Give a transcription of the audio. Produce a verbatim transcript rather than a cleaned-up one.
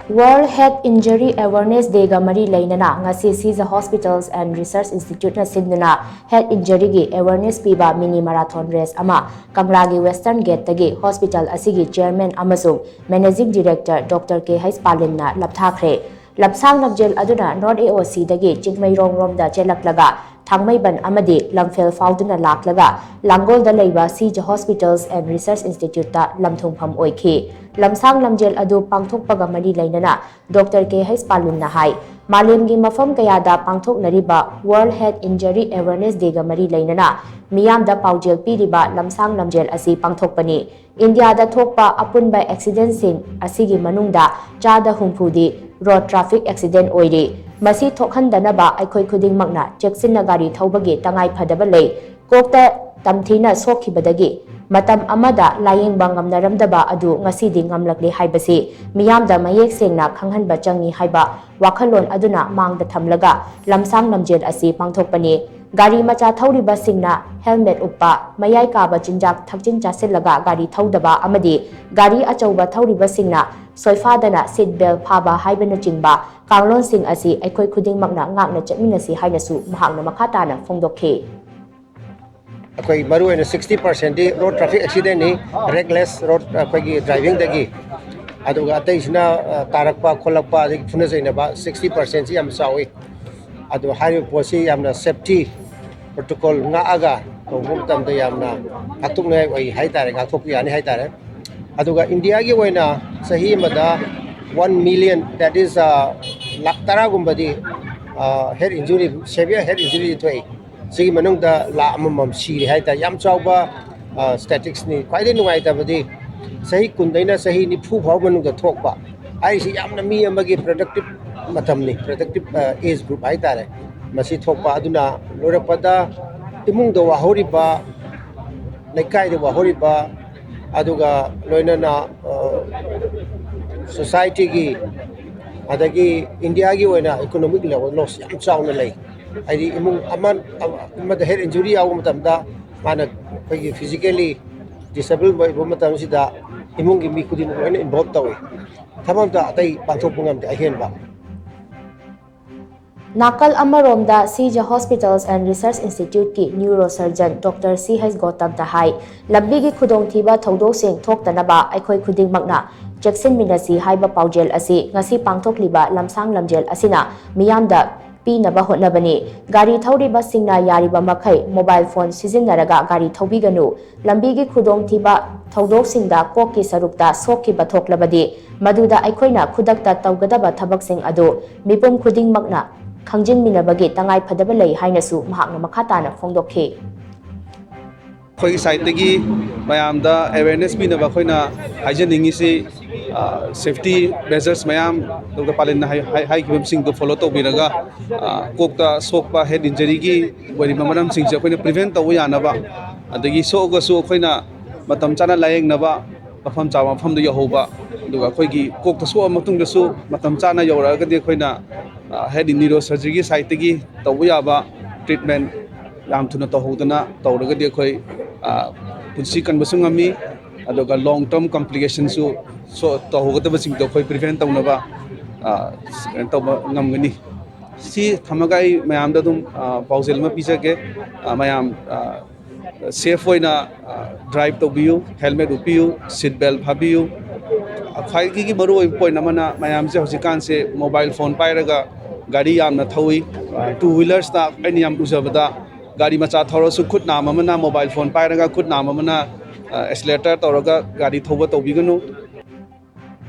World Head Injury Awareness Dayꯒ ꯃꯔꯤ ꯂꯩꯅꯅ ꯉꯁꯤ Sija Hospitals and Research Instituteꯅ ꯁꯤꯟꯗꯨꯅ ꯍꯦꯗ ꯏꯟꯖꯔꯤꯒꯤ ꯑꯦꯋꯦꯔꯅꯦꯁ ꯄꯤꯕ ꯃꯤꯅꯤ ꯃꯔꯥꯊꯣꯟ ꯔꯦꯁ ꯑꯃ ꯀꯪꯂꯥꯒꯤ ꯋꯦꯁꯇꯔꯟ ꯒꯦꯠꯇꯒꯤ ꯍꯣꯁꯄꯤꯇꯥꯜ ꯑꯁꯤꯒꯤ ꯆꯦꯌꯔꯃꯦꯟ ꯑꯃꯁꯨꯡ ꯃꯦꯅꯦꯖꯤꯡ ꯗꯤꯔꯦꯛꯇꯔ ꯗꯣꯛꯇꯔ ꯀꯦ ꯍꯩꯁ ꯄꯥꯂꯤꯟꯅ ꯂꯞꯊꯥꯈ꯭ꯔꯦ꯫ ꯂꯝꯁꯥꯡ ꯂꯝꯖꯦꯜ ꯑꯗꯨꯅ ꯅꯣꯔꯠ ꯑꯦ ꯑꯣ ꯁꯤꯗꯒꯤ ꯆꯤꯡꯃꯩꯔꯣꯡ ꯔꯣꯝꯗ ꯆꯦꯜꯂꯛꯂꯒ ꯊꯥꯡꯃꯩꯕꯟ ꯑꯃꯗꯤ ꯂꯝꯐꯦꯜ ꯐꯥꯎꯗꯨꯅ ꯂꯥꯛꯂꯒ ꯂꯥꯡꯒꯣꯜꯗ ꯂꯩꯕ Sija Hospitals and Research Instituteꯇ ꯂꯝꯊꯨꯡꯐꯝ ꯑꯣꯏꯈꯤ꯫ ꯂꯝꯁꯥꯡ ꯂꯝꯖꯦꯜ ꯑꯗꯨ ꯄꯥꯡꯊꯣꯛꯄꯒ ꯃꯔꯤ ꯂꯩꯅꯅ ꯗꯣꯛꯇꯔ ꯀꯦ ꯍꯩꯁ ꯄꯥꯂꯤꯟꯅ ꯍꯥꯏ, ꯃꯥꯂꯦꯝꯒꯤ ꯃꯐꯝ ꯀꯌꯥꯗ ꯄꯥꯡꯊꯣꯛꯅꯔꯤꯕ World Head Injury Awareness Dayꯒ ꯃꯔꯤ ꯂꯩꯅꯅ ꯃꯤꯌꯥꯝꯗ ꯄꯥꯎꯖꯦꯜ ꯄꯤꯔꯤꯕ ꯂꯝꯁꯥꯡ ꯂꯝꯖꯦꯜ ꯑꯁꯤ ꯄꯥꯡꯊꯣꯛꯄꯅꯤ꯫ ꯏꯟꯗꯤꯌꯥꯗ ꯊꯣꯛꯄ ꯑꯄꯨꯟꯕ ꯑꯦꯛꯁꯤꯗꯦꯟꯁꯤꯡ ꯑꯁꯤꯒꯤ ꯃꯅꯨꯡꯗ ꯆꯥꯗ ꯍꯨꯝꯐꯨꯗꯤ ꯔꯣꯗ ꯇ꯭ꯔꯥꯐꯤꯛ ꯑꯦꯛꯁꯤꯗꯦꯟ ꯑꯣꯏꯔꯤ꯫ ꯃꯁꯤ ꯊꯣꯛꯍꯟꯗꯅꯕ ꯑꯩꯈꯣꯏ ꯈꯨꯗꯤꯡꯃꯛꯅ ꯆꯦꯛꯁꯤꯟꯅ ꯒꯥꯔꯤ ꯊꯧꯕꯒꯤ ꯇꯉꯥꯏ ꯐꯗꯕ ꯂꯩ꯫ ꯀꯣꯛꯇ ꯇꯝꯊꯤꯅ ꯁꯣꯛꯈꯤꯕꯗꯒꯤ ꯃꯇꯝ ꯑꯃꯗ ꯂꯥꯌꯦꯡꯕ ꯉꯝꯅꯔꯝꯗꯕ ꯑꯗꯨ ꯉꯁꯤꯗꯤ ꯉꯝꯂꯛꯂꯦ ꯍꯥꯏꯕꯁꯤ ꯃꯤꯌꯥꯝꯗ ꯃꯌꯦꯛ ꯁꯦꯡꯅ ꯈꯪꯍꯟꯕ ꯆꯪꯏ ꯍꯥꯏꯕ ꯋꯥꯈꯜꯂꯣꯟ ꯑꯗꯨꯅ ꯃꯥꯡꯗ ꯊꯝꯂꯒ ꯂꯝꯁꯥꯡ ꯂꯝꯖꯦꯜ ꯑꯁꯤ ꯄꯥꯡꯊꯣꯛꯄꯅꯤ꯫ ꯒꯥꯔꯤ ꯃꯆꯥ ꯊꯧꯔꯤꯕꯁꯤꯡꯅ ꯍꯦꯜꯃꯦꯠ ꯎꯞꯄ, ꯃꯌꯥꯏ ꯀꯥꯕ ꯆꯤꯟꯖꯥꯛ ꯊꯛꯆꯤꯟ ꯆꯥꯁꯤꯜꯂꯒ ꯒꯥꯔꯤ ꯊꯧꯗꯕ ꯑꯃꯗꯤ ꯒꯥꯔꯤ ꯑꯆꯧꯕ ꯊꯧꯔꯤꯕꯁꯤꯡꯅ ꯁꯣꯏꯐꯥꯗꯅ ꯁꯤꯠ ꯕꯦꯜ ꯐꯥꯕ ꯍꯥꯏꯕꯅꯆꯤꯡꯕ ꯀꯥꯡꯂꯣꯟꯁꯤꯡ ꯑꯁꯤ ꯑꯩꯈꯣꯏ ꯈꯨꯗꯤꯡꯃꯛꯅ ꯉꯥꯛꯅ ꯆꯠꯃꯤꯟꯅꯁꯤ ꯍꯥꯏꯅꯁꯨ ꯃꯍꯥꯛꯅ ꯃꯈꯥ ꯇꯥꯅ ꯐꯣꯡꯗꯣꯛꯈꯤ꯫ ꯑꯩꯈꯣꯏ ꯃꯔꯨꯑꯣꯏꯅ sixty ꯄꯥꯔꯁꯦꯟꯗꯤ road traffic ꯑꯦꯛꯁꯤꯗꯦꯟꯅꯤ, reckless road ꯑꯩꯈꯣꯏꯒꯤ ꯗ꯭ꯔꯥꯏꯚꯤꯡꯗꯒꯤ꯫ ꯑꯗꯨꯒ ꯑꯇꯩꯁꯤꯅ ꯑ, ꯇꯥꯔꯛꯄ ꯈꯣꯠꯂꯛꯄ ꯑꯗꯒꯤ ꯐꯨꯅ ꯆꯩꯅꯕ, ꯁꯤꯛꯁꯇꯤ ꯄꯥꯔꯁꯦꯟꯁꯤ ꯌꯥꯝ ꯆꯥꯎꯏ꯫ ꯑꯗꯣ ꯍꯥꯏꯔꯤꯕ ꯄꯣꯠꯁꯤ ꯌꯥꯝꯅ ꯁꯦꯐꯇꯤ ꯄ꯭ꯔꯣꯇꯣꯀꯣꯜ ꯉꯥꯛꯑꯒ ꯇꯧꯕ ꯃꯇꯝꯗ ꯌꯥꯝꯅ ꯉꯥꯛꯊꯣꯛꯅꯤꯡꯉꯥꯏ ꯑꯣꯏ ꯍꯥꯏꯇꯥꯔꯦ, ꯉꯥꯛꯊꯣꯛꯄ ꯌꯥꯅꯤ ꯍꯥꯏꯇꯥꯔꯦ꯫ ꯑꯗꯨꯒ ꯏꯟꯗꯤꯌꯥꯒꯤ ꯑꯣꯏꯅ ꯆꯍꯤ ꯑꯃꯗ ꯋꯥꯟ ꯃꯤꯂꯤꯌꯟ, that is, ꯑ, ꯂꯥꯈ ꯇꯔꯥꯒꯨꯝꯕꯗꯤ head injury, severe head injury ꯊꯣꯛꯏ꯫ ꯁꯤꯒꯤ ꯃꯅꯨꯡꯗ ꯂꯥꯈ ꯑꯃꯃꯝ ꯁꯤꯔꯦ ꯍꯥꯏꯇꯥꯔꯦ꯫ ꯌꯥꯝ ꯆꯥꯎꯕ ꯁ꯭ꯇꯦꯇꯤꯛꯁꯅꯤ꯫ ꯈ꯭ꯋꯥꯏꯗꯒꯤ ꯅꯨꯡꯉꯥꯏꯇꯕꯗꯤ ꯆꯍꯤ ꯀꯨꯟꯗꯩꯅ ꯆꯍꯤ ꯅꯤꯐꯨ ꯐꯥꯎ ꯃꯅꯨꯡꯗ ꯊꯣꯛꯄ ꯍꯥꯏꯔꯤꯁꯤ ꯌꯥꯝꯅ ꯃꯤ ꯑꯃꯒꯤ ꯄ꯭ꯔꯗꯛꯇꯤꯞ ꯃꯇꯝꯅꯤ, ꯄ꯭ꯔꯗꯛꯇꯤꯞ ꯑꯦꯖ ꯒ꯭ꯔꯨꯞ ꯍꯥꯏꯇꯥꯔꯦ꯫ ꯃꯁꯤ ꯊꯣꯛꯄ ꯑꯗꯨꯅ ꯂꯣꯏꯔꯛꯄꯗ ꯏꯃꯨꯡꯗ ꯋꯥꯍꯧꯔꯤꯕ, ꯂꯩꯀꯥꯏꯗ ꯋꯥꯍꯧꯔꯤꯕ, ꯑꯗꯨꯒ ꯂꯣꯏꯅꯅ ꯁꯣꯁꯥꯏꯇꯤꯒꯤ ꯑꯗꯒꯤ ꯏꯟꯗꯤꯌꯥꯒꯤ ꯑꯣꯏꯅ ꯏꯀꯣꯅꯣꯃꯤꯛ ꯂꯦꯕꯦꯜ ꯂꯣꯁ ꯌꯥꯝ ꯆꯥꯎꯅ ꯂꯩ꯫ ꯍꯥꯏꯗꯤ ꯏꯃꯨꯡ ꯑꯃ ꯑꯃꯗ ꯍꯦꯗ ꯏꯟꯖꯨꯔꯤ ꯌꯥꯎꯕ ꯃꯇꯝꯗ ꯃꯥꯅ ꯑꯩꯈꯣꯏꯒꯤ ꯐꯤꯖꯤꯀꯦꯜꯂꯤ ꯗꯤꯁꯦꯕꯜ ꯑꯣꯏꯕ ꯃꯇꯝꯁꯤꯗ ꯏꯃꯨꯡꯒꯤ ꯃꯤ ꯈꯨꯗꯤꯡꯃꯛ ꯂꯣꯏꯅ ꯏꯟꯚꯣꯜꯕ ꯇꯧꯏ꯫ ꯊꯕꯛ ꯑꯝꯇ ꯑꯇꯩ ꯄꯥꯡꯊꯣꯛꯄ ꯉꯝꯗꯦ ꯑꯍꯦꯟꯕ꯫ ꯅꯥꯀꯜ ꯑꯃꯔꯣꯝꯗ ꯁꯤꯖ Hospitals and Research Instituteꯀꯤ neurosurgeon Doctor C H ꯒꯣꯇꯝꯅ ꯍꯥꯏ, ꯂꯝꯕꯤꯒꯤ ꯈꯨꯗꯣꯡꯊꯤꯕ ꯊꯧꯗꯣꯛꯁꯤꯡ ꯊꯣꯛꯇꯅꯕ ꯑꯩꯈꯣꯏ ꯈꯨꯗꯤꯡꯃꯛꯅ ꯆꯦꯛꯁꯤꯟꯃꯤꯟꯅꯁꯤ ꯍꯥꯏꯕ ꯄꯥꯎꯖꯦꯜ ꯑꯁꯤ ꯉꯁꯤ ꯄꯥꯡꯊꯣꯛꯂꯤꯕ ꯂꯝꯁꯥꯡ ꯂꯝꯖꯦꯜ ꯑꯁꯤꯅ ꯃꯤꯌꯥꯝꯗ ꯄꯤꯅꯕ ꯍꯣꯠꯅꯕꯅꯤ꯫ ꯒꯥꯔꯤ ꯊꯧꯔꯤꯕꯁꯤꯡꯅ ꯌꯥꯔꯤꯕ ꯃꯈꯩ mobile phone ꯁꯤꯖꯤꯟꯅꯔꯒ ꯒꯥꯔꯤ ꯊꯧꯕꯤꯒꯅꯨ꯫ ꯂꯝꯕꯤꯒꯤ ꯈꯨꯗꯣꯡꯊꯤꯕ ꯊꯧꯗꯣꯛꯁꯤꯡꯗ ꯀꯣꯛꯀꯤ ꯁꯔꯨꯛꯇ ꯁꯣꯛꯈꯤꯕ ꯊꯣꯛꯂꯕꯗꯤ, ꯃꯗꯨꯗ ꯑꯩꯈꯣꯏꯅ ꯈꯨꯗꯛꯇ ꯇꯧꯒꯗꯕ ꯊꯕꯛꯁꯤꯡ ꯑꯗꯨ ꯃꯤꯄꯨꯝ ꯈꯨꯗꯤꯡꯃꯛꯅ ꯈꯪꯖꯤꯟꯃꯤꯟꯅꯕꯒꯤ ꯇꯉꯥꯏ ꯐꯗꯕ ꯂꯩ ꯍꯥꯏꯅꯁꯨ ꯃꯍꯥꯛꯅ ꯃꯈꯥ ꯇꯥꯅ ꯐꯣꯡꯗꯣꯛꯈꯤ꯫ ꯑꯩꯈꯣꯏꯒꯤ ꯁꯥꯏꯠꯇꯒꯤ ꯃꯌꯥꯝꯗ ꯑꯦꯋꯦꯔꯅꯦꯁ ꯄꯤꯅꯕ ꯑꯩꯈꯣꯏꯅ ꯍꯥꯏꯖꯅꯤꯡꯉꯤꯁꯤ, ꯁꯦꯐꯇꯤ ꯃꯦꯖꯔꯁ ꯃꯌꯥꯝ ꯗꯣꯛꯇꯔ ꯄꯥꯂꯤꯟꯅ ꯍꯥꯏ- ꯍꯥꯏ- ꯍꯥꯏꯈꯤꯕꯁꯤꯡꯗꯨ ꯐꯣꯂꯣ ꯇꯧꯕꯤꯔꯒ, ꯑ, ꯀꯣꯛꯇ ꯁꯣꯛꯄ, ꯍꯦꯗ ꯏꯟꯖꯔꯤꯒꯤ ꯑꯣꯏꯔꯤꯕ ꯃꯔꯝꯁꯤꯡꯁꯦ ꯑꯩꯈꯣꯏꯅ ꯄ꯭ꯔꯤꯚꯦꯟ ꯇꯧꯕ ꯌꯥꯅꯕ, ꯑꯗꯒꯤ ꯁꯣꯛꯑꯒꯁꯨ ꯑꯩꯈꯣꯏꯅ ꯃꯇꯝ ꯆꯥꯅ ꯂꯥꯌꯦꯡꯅꯕ, ꯃꯐꯝ ꯆꯥꯕ ꯃꯐꯝꯗ ꯌꯧꯍꯧꯕ, ꯑꯗꯨꯒ ꯑꯩꯈꯣꯏꯒꯤ ꯀꯣꯛꯇ ꯁꯣꯛꯑ ꯃꯇꯨꯡꯗꯁꯨ ꯃꯇꯝ ꯆꯥꯅ ꯌꯧꯔꯛꯑꯒꯗꯤ ꯑꯩꯈꯣꯏꯅ, ꯑ, ꯍꯦꯗ ꯅ꯭ꯌꯨꯔꯣ ꯁꯔꯖꯔꯤꯒꯤ ꯁꯥꯏꯠꯇꯒꯤ ꯇꯧꯕ ꯌꯥꯕ ꯇ꯭ꯔꯤꯠꯃꯦꯟ ꯌꯥꯝ ꯊꯨꯅ ꯇꯧꯍꯧꯗꯅ ꯇꯧꯔꯒꯗꯤ ꯑꯩꯈꯣꯏ, ꯑ, ꯄꯨꯟꯁꯤ ꯀꯟꯕꯁꯨ ꯉꯝꯃꯤ, ꯑꯗꯨꯒ ꯂꯣꯡ ꯇꯔꯝ ꯀꯝꯄ꯭ꯂꯤꯀꯦꯁꯟꯁꯨ ꯁꯣ- ꯇꯧꯍꯧꯒꯗꯕꯁꯤꯡꯗꯣ ꯑꯩꯈꯣꯏ ꯄ꯭ꯔꯤꯚꯦꯟ ꯇꯧꯅꯕ, ꯑ, ꯀꯩꯅꯣ ꯇꯧꯕ ꯉꯝꯒꯅꯤ꯫ ꯁꯤ ꯊꯝꯃꯒ ꯑꯩ ꯃꯌꯥꯝꯗ ꯑꯗꯨꯝ, ꯑ, ꯄꯥꯎꯖꯦꯜ ꯑꯃ ꯄꯤꯖꯒꯦ꯫ ꯑ, ꯃꯌꯥꯝ, ꯑ, ꯁꯦꯐ ꯑꯣꯏꯅ, ꯑ, ꯗ꯭ꯔꯥꯏꯚ ꯇꯧꯕꯤꯌꯨ, ꯍꯦꯜꯃꯦꯠ ꯎꯞꯄꯤꯌꯨ, ꯁꯤꯠ ꯕꯦꯜ ꯐꯥꯕꯤꯌꯨ꯫ ꯈ꯭ꯋꯥꯏꯗꯒꯤ ꯃꯔꯨꯑꯣꯏꯕ ꯄꯣꯏꯟ ꯑꯃꯅ, ꯃꯌꯥꯝꯁꯦ ꯍꯧꯖꯤꯛꯀꯥꯟꯁꯦ ꯃꯣꯕꯥꯏꯜ ꯐꯣꯟ ꯄꯥꯏꯔꯒ ꯒꯥꯔꯤ ꯌꯥꯝꯅ ꯊꯧꯏ꯫ ꯇꯨ ꯋꯤꯂꯔꯁꯇ ꯑꯩꯅ ꯌꯥꯝ ꯎꯖꯕꯗ, ꯒꯥꯔꯤ ꯃꯆꯥ ꯊꯧꯔꯁꯨ ꯈꯨꯠ ꯅꯥꯝ ꯑꯃꯅ ꯃꯣꯕꯥꯏꯜ ꯐꯣꯟ ꯄꯥꯏꯔꯒ, ꯈꯨꯠ ꯅꯥꯝ ꯑꯃꯅ, ꯑ, ꯑꯦꯛꯁꯤꯂꯦꯇꯔ ꯇꯧꯔꯒ ꯒꯥꯔꯤ ꯊꯧꯕ ꯇꯧꯕꯤꯒꯅꯨ꯫